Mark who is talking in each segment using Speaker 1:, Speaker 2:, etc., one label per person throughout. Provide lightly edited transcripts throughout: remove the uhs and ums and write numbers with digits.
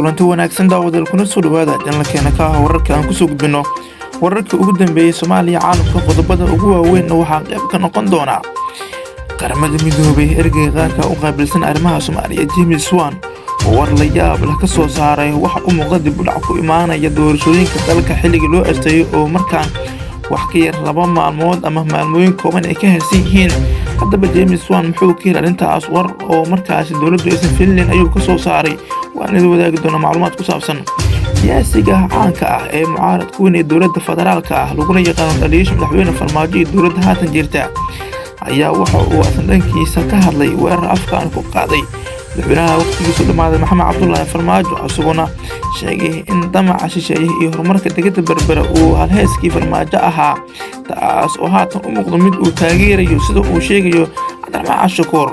Speaker 1: Kulanti wanaagsan daawadayaal, kuna soo dhawaada janalkeena ka ah wararka aan kusoo gudbino wararka ugu dambeeyay Soomaaliya, caalamka. Qodobada ugu waaweynna waxaa qayb ka noqon doona Qaramada Midoobay ergeyga qaarka u qaabilsan arrimaha Soomaaliya, James Swan, oo war la yaab leh ka soo saaray waxa u muuqda dib u dhac ku imaanaya doorashooyinka dalka xilligii loo asteeyay oo markaan wax ka yar 2 maalmood ama maalmooyin kooban ay ka harsan yihiin. Haddaba James Swan muxuu ka yiri arrintaas? War oo markaasi dowladdu aysan filinin ayuu ka soo saaray. Waan idin wadaagi doonaa macluumaad ku saabsan siyaasiga caanka ah ee mucaaradka weyn ee dowladda federaalka ah, laguna yaqaano dhaliisha madaxweyne Farmaajo iyo dowladda haatan jirta, ayaa waxa uu asan dhankiisa ka hadlay weerar afkaan ku qaaday madaxweynaha waqtigiisu dhammaaday, Maxamed Cabdulaahi Farmaajo, isaguna sheegay in damaca shisheeye iyo horumarka degada Berbera uu halheeskii Farmaajo ahaa, taas oo haatan u muuqdo mid uu taageerayo, sida uu sheegayo Cabdiraxmaan Cashakuur.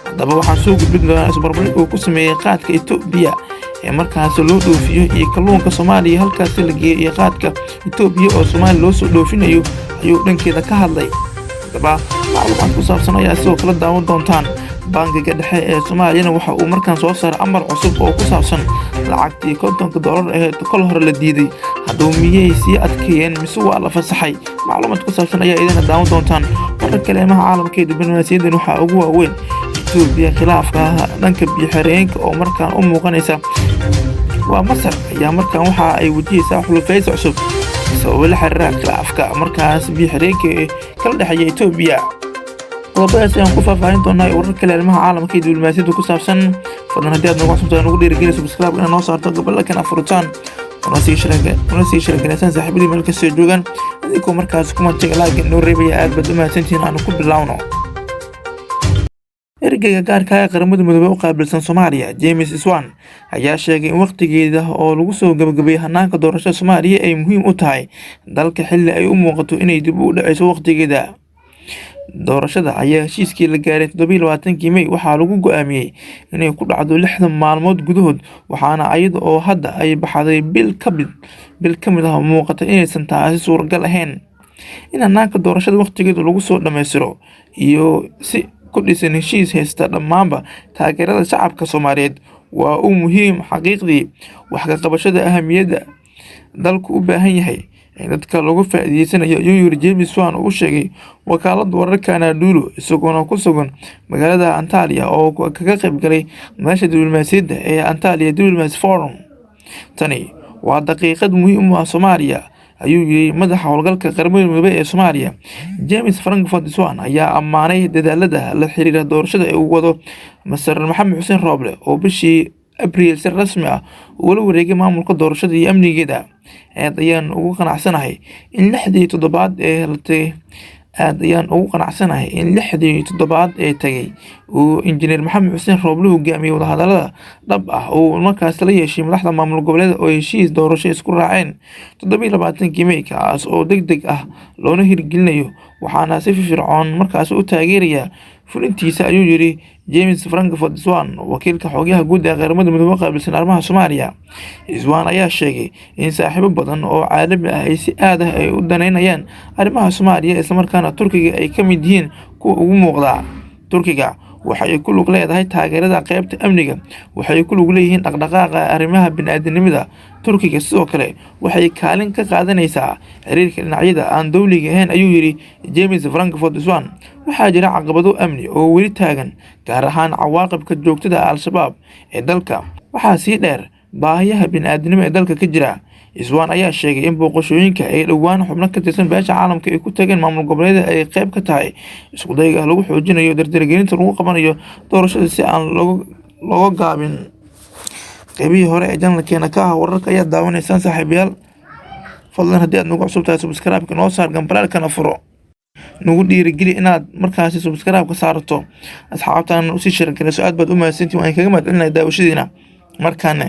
Speaker 1: Haddaba waxaan soo gudbin doonaa isbarbardhig uu ku sameeyey qaadka Itoobiya ee markaasi loo dhoofiyo iyo kalluunka Soomaaliya halkaasi la geeyo iyo qaadka Itoobiya oo Soomaaliya loo soo dhoofinayo ayuu dhankeeda ka hadlay. Haddaba macluumaad ku saabsan ayaa sidoo kale daawan doontaan. Bangiga Dhexe ee Soomaaliyana waxa uu markaan soo saaray amar cusub oo ku saabsan lacagtii $50 ahayd kol hore la diiday. Haddaba miyay sii adkeeyeen mise waa la fasaxay? Macluumaad ku saabsan ayaa idina daawan doontaan. Warar kaleemaha caalamka ee diblomaasiyadan waxaa ugu waaweyn Itoobiya khilaafka dhanka biyo-xireenka oo markaan u muuqanaysa waa Masar ayaa markaan waxa ay wajahaysaa xulufaysi cusub sababo la xiriira khilaafka markaas biyo-xireenka ee kala dhexeeya Itoobiya. Qodobadaas ayaan ku faahfaahin doonaa warar kale arrimaha caalamka iyo diblomaasiyadda ku saabsan. Fadlan haddii aad noogu cusubtahay, nagu dhiirigeli subscribe inaad noo saarto, gobolkan afuritaan una sii shiragalaysaan saaxiibadii meel kastoo joogaan, idinkoo markaas kuma jaga laakin noo reebaya. Aad baad u mahadsantihiin. Aanu ku bilaawno. Ergeyga gaarka ah ee Qaramada Midoobay u qaabilsan Soomaaliya, James Swan, ayaa sheegay in waqtigeeda oo lagu soo gabagabeeyay hanaanka doorashada Soomaaliya ay muhiim u tahay dalka, xilli ay u muuqato inay dib u dhaceyso waqtigeeda. Doorashada ayaa heshiiskii la gaaray 27-kii May waxaa lagu go'aamiyey inay ku dhacdo 60 maalmood gudahood, waxaana iyada oo hadda ay baxday bil ka mid ah muuqata inaysan taasi suuragal ahayn. In hanaanka doorashada waqtigeeda lagu soo dhammaystiro iyo si ku dhisan heshiis haysta dhammaanba taageerada shacabka Soomaaliyeed waa u muhiim xaqiiqdii wax ka qabashada ahamiyadda dalku u baahan yahay ee dadka looga faa'iideysanayo, ayuu yiri James Swan oo u sheegay wakaaladda wararka Anadolu, isagoona ku sugan magaalada Antalya oo kaga qayb galay madasha diblomaasiyadda ee Antalya Diplomacy Forum. "Tani waa daqiiqad muhiim u ah Soomaaliya," ayuu yiri madaxa howlgalka Qaramada Midoobay ee Soomaaliya. James Frankfurt Swan ayaa ammaanay dadaalada la xiriira doorashada ee uu wado Masar Maxamed Xuseen Rooble, oo bishii Abriil si rasmi ah ugula wareegay maamulka doorashada iyo amnigeeda. "Aad ayaan ugu qanacsanahay in 6dii toddobaad ee tagay uu Injineer Maxamed Xuseen Rooble hogaamiyey wadahadallada dhab ah oo uu markaas la yeeshay madaxda maamul goboleed oo heshiis doorasho isku raaceen 27-kii May, kaas oo deg deg ah loona hirgelinayo, waxaana si firfircoon markaas u taageeraya fulintiisa," ayuu yiri James Frankfurt Swan, wakiilka xoghayaha guud ee Qaramada Midoobay qaabilsan arrimaha Soomaaliya. Swan ayaa sheegay in saaxiibo badan oo caalami ah ay si aad ah ay u daneynayaan arrimaha Soomaaliya, islamarkaana Turkiga ay ka mid yihiin kuwa ugu muuqda. "Turkiga waxay ku lug leedahay taageerada qaybta amniga, waxay ku lug leeyihiin dhaqdhaqaaqa arrimaha bini'aadantinimada. Turkiga sidoo kale waxay kaalin ka qaadanaysaa xiriirka dhinacyada aan dowliga ahayn," ayuu yiri James Frankfurt Swan. Waxaa jira caqabado amni oo weli taagan, gaar ahaan cawaaqibka joogtada ah Al-Shabaab ee dalka. Waxaa sii dheer baahiyaha bini'aadantinimo ee dalka ka jira. Swan ayaa sheegay in booqashooyinka ay dhowaan xubno ka tirsan beesha caalamka ay ku tageen maamul goboleedyada ay qayb ka tahay isku dayga lagu xoojinayo dardargelinta lagu qabanayo doorashada si aan looga gaabin. Qaybihii hore ee janalkeena ka ah wararka ayaa daawanaysaan, saaxiibayaal. Fadlan haddii aad nagu cusub tahay, subscribe-ka noo saar, gambalaalkana furo. Nagu dhiirigeli inaad markaasi subscribe-ka saarto, asxaabtan usii share garayso. Aad baad u mahadsantihin, waan kaga mahadcelinaya daawashadiina. Markaana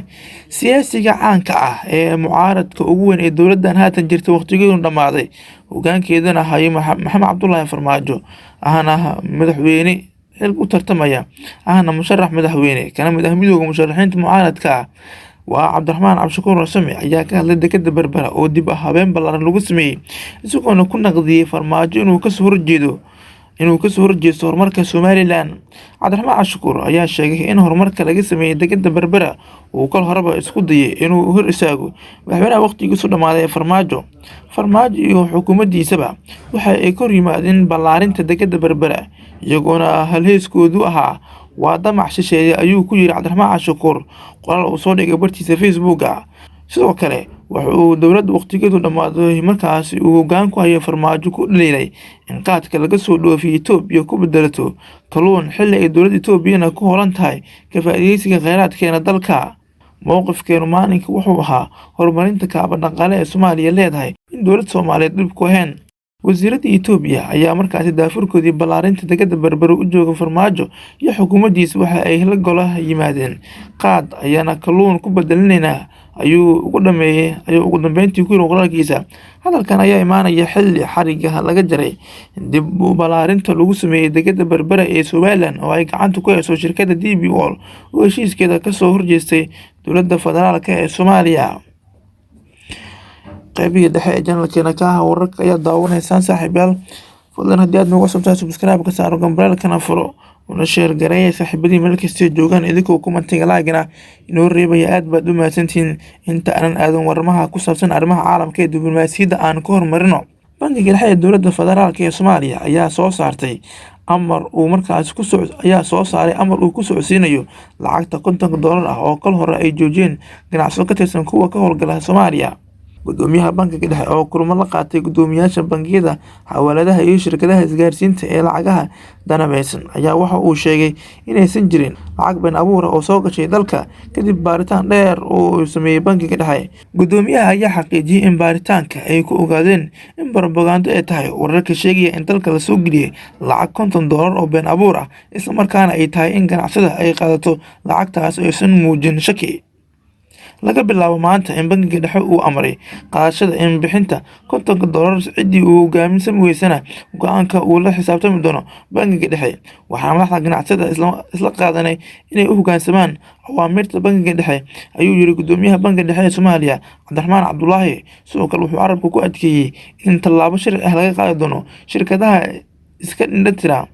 Speaker 1: siyaasiga caanka ah ee mucaaradka ugu weyn ee dowladdan haatan jirta waqtigeedu dhammaaday, hogaankeedana hayo Maxamed Cabdulaahi Farmaajo, ahna madaxweyne xil u tartamaya, ahna musharax madaxweyne kana mid ah midooda musharaxiinta mucaaradka ah, waa Cabdiraxmaan Cabdishakuur Warsame, ayaa ka hadlay dekeda Berbera oo dib u habeen ballaaran lagu sameeyey, isagoona ku naqdiyey Farmaajo inuu kasoo horjeedo. inuu kasoo horjeesto horumarka Somalilan. Cabdiraxmaan Cabdishakuur ayaa sheegay in horumarka laga sameeyey degada Berbera uu kol horeba isku dayay inuu hor istaago madaxweynaha waqtigiisu dhammaaday ee Farmaajo. Farmaajo iyo xukuumaddiisaba waxa ay ka hor yimaadeen ballaarinta degada Berbera, iyagoona halheyskoodu ahaa waa damac shisheeye, ayuu ku yiri Cabdiraxmaan Cabdishakuur qoraal uu soo dhigay bartiisa Facebooka. Sidoo kale waxa uu dowladda waqtigeedu dhammaaday markaasi uu hoggaan ku hayo Farmaajo ku dhaliilay in qaadka laga soo dhoofiyo Itoobiya ku bedelato kalluun, xilli ay dowladda Itoobiyana ku howlan tahay ka faa'iidaysiga kheyraadkeena dalka. Mowqifkeenu maalinka wuxuu ahaa horumarinta kaaba dhaqaale ee Soomaaliya leedahay, in dowladda Soomaaliyeed dhib ku ahayn. Wasiiradda Itoobiya ayaa markaasi daafurkoodii ballaarinta degada Berbera u jooga Farmaajo iyo xukuumaddiisa waxa ay la gola yimaadeen qaad ayaana kalluun ku bedelinaynaa, ayuu ugu dhameeyay ayuu ugu dambeyntii ku yiri qoraalkiisa. Hadalkan ayaa imaanaya xilli xariga laga jaray dib u ballaarinta lagu sameeyey degada Berbera ee Somalilan oo ay gacanta ku hayso shirkadda DP World oo heshiiskeeda kasoo horjeestay dowladda federaalka ee Soomaaliya. Qaybihii dhexe ee janalkeena ka ah wararka ayaa daawanaysaan, saaxiibayaal. Fadlan haddii aad nagu cusub tahay, subscribe ka saaro, gambareelkana furo, una share gareeya saaxiibadii meel kastay joogaan, idinkoo commentiga laagana inoo reebaya. Aad baad u mahadsantihiin. Inta aanan aadan waramaha ku saabsan arrimaha caalamka ee diblomaasiyadda, aan ka hormarino Bangiga Dhexe ee dowladda federaalka ee Soomaaliya ayaa soo saartay amar uu markaasi ku soc ayaa soo saaray amar uu ku socodsiinayo lacagta $50 ah oo kal hore ay joojiyeen ganacsato ka tirsan kuwa ka howlgala Soomaaliya. Gudoomiyaha Bangiga Dhexe oo kulamo la qaatay guddoomiyaasha bangiyada, xawaaladaha iyo shirkadaha isgaarsiinta ee lacagaha danabeysan ayaa waxa uu sheegay inaysan jirin lacag been abuur ah oo soo gashay dalka kadib baaritaan dheer oo uu sameeyey Bangiga Dhexe. Guddoomiyaha ayaa xaqiijiyay in baaritaanka ay ku ogaadeen in barobagando ay tahay wararka sheegaya in dalka lasoo geliyay lacag $50 oo been abuur ah, isla markaana ay tahay in ganacsada ay qaadato lacagtaas oo aysan muujin shaki. Laga bilaabo maanta in Bangiga Dhexe uu amray qaadashada in bixinta $50, ciddii uu hogaaminsan weysana go-aanka uu la xisaabtami doono Bangiga Dhexe. Waxaa madaxda ganacsada isla qaadanay inay u hoggaansamaan awaamirta Bangiga Dhexe, ayuu yiri gudoomiyaha Bangiga Dhexe ee Soomaaliya, Cabdiraxmaan Cabdulaahi. Sidoo kale wuxuu carabka ku adkeeyey in tallaabo sharci ah laga qaadi doono shirkadaha iska indhatira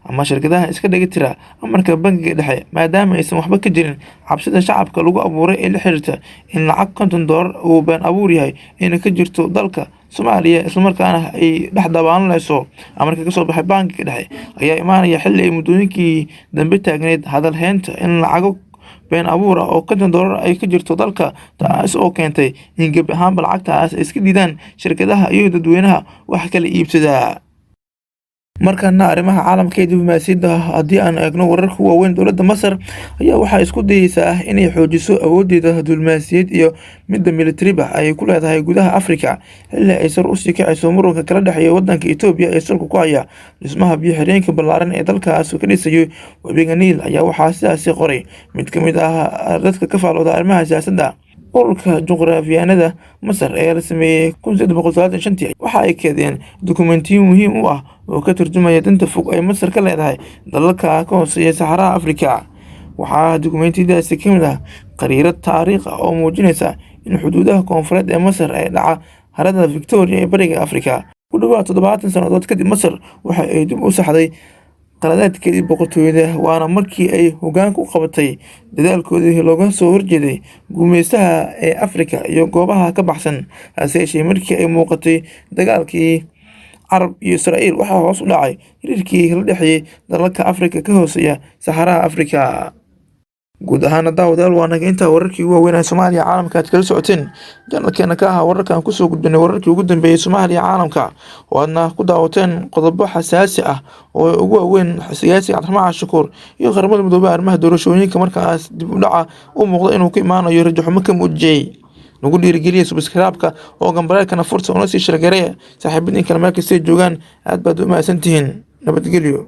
Speaker 1: ama shirkadaha iska dhigi tira amarka Bangiga Dhexe, maadaama aysan waxba ka jirin cabsida shacabka lagu abuuray ee la xiriirta in lacag $50 uu been abuur yahay ayna ka jirto dalka Soomaaliya, islamarkaana ay dhex dabaalanayso. Amarka kasoo baxay Bangiga Dhexe ayaa imaanaya xilli ay muddooyinkii dambe taagneyd hadal heynta in lacago been abuur ah oo $50 ay ka jirto dalka, taas oo keentay in gebi ahaanba lacagtaas ay iska diidaan shirkadaha iyo dadweynaha wax kala iibsadaa. Markaana arrimaha caalamka ee diblomaasiyadda haddii aan eegno, wararka waaweyn: dowladda Masar ayaa waxaa isku dayeysaa inay xoojiso awoodeeda diblomaasiyadeed iyo midda militariba ay ku leedahay gudaha Afrika, xilli ay sar usii kacayso muranka kala dhexeeya wadanka Itoobiya ee salka ku haya dhismaha biyo xireenka ballaaran ee dalkaas ka dhisayo webiga Niil, ayaa waxaa sidaasi qoray mid ka mid ah dadka ka faalooda arrimaha siyaasadda. Ururka juqraafiyaanada Masar ee la sameeyey 1895-tii waxa ay keedeen dukumentiyo muhiim u ah oo ka turjumaya danta fog ay Masar ka leedahay dalalka ka hooseeya saxaraha Afrika. Waxaa dukumentiyadaasi ka mid ah khariirad taariikh ah oo muujinaysa in xuduudaha koonfureed ee Masar ay dhaca harada Victoria ee bariga Afrika. Ku dhawaad 70 sannadood kadib, Masar waxa ay dib u saxday qaladaadkeedii boqortooyada, waana markii ay hoggaanka u qabatay dadaalkoodii looga soo horjeeday gumaystaha ee Afrika iyo goobaha ka baxsan. Hase yeeshee, markii ay muuqatay dagaalkii Carab iyo Israa'iil, waxaa hoos u dhacay xiriirkii la dhexeeyay dalalka Afrika ka hooseeya saxaraha Afrika. Guud ahaana, daawadayaal, waa naga intaa wararkii ugu waaweynaa Soomaaliya caalamka aad kala socoteen janalkeena ka ahaa wararkan. Kusoo gudbinay wararkii ugu dambeeyey Soomaaliya caalamka oo aadna ku daawateen qodobo xasaasi ah oo ugu waaweyn siyaasiga Cabdiraxmaan Cabdishakuur iyo Qaramada Midoobay arrimaha doorashooyinka markaas dib u dhaca u muuqda inuu ku imaanayo, rajo xumo ka muujiyey. Nagu dhiirigeliya subscribe-ka oo gambaleelkana furta, una sii share gareeya saaxiibadiin kale meel kastay joogaan. Aad baad u mahadsantihiin. Nabadgelyo.